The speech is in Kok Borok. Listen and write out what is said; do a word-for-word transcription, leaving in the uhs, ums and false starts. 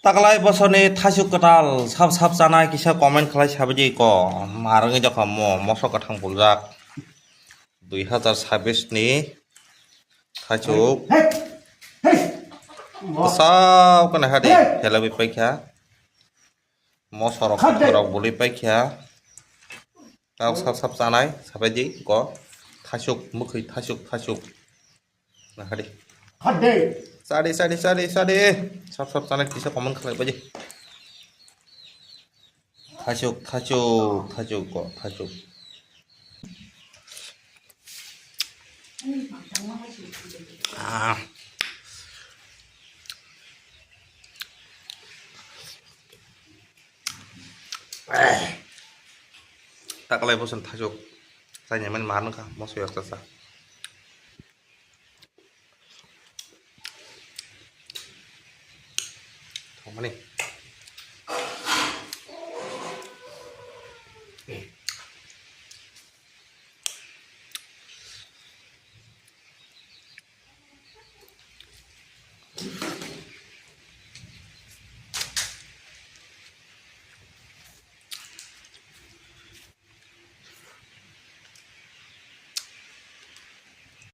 Taklai bosorni thaisuk kwtal sap sap chanai kisa comment khlai sabaidi ko. Marwngwi jokha mo moso kwthang puljak. Dui hazar sabis ni thaisuk. Kwsao kheno hadi helaiwi paikha. Mosorok rok buli paikha. Tao sap sap chanai sabaidi ko. Thaisuk mwkhwi thaisuk thaisuk. Nakhadi. Chadi chadi chadi chadi. Sap sap chanai kisa comment khlai baidi. Thaisuk thaisuk thaisuk ko thaisuk. Ah. Taklai boson thaisuk. Chainai mani mar wngkha moso yaksa sa. Thangmani.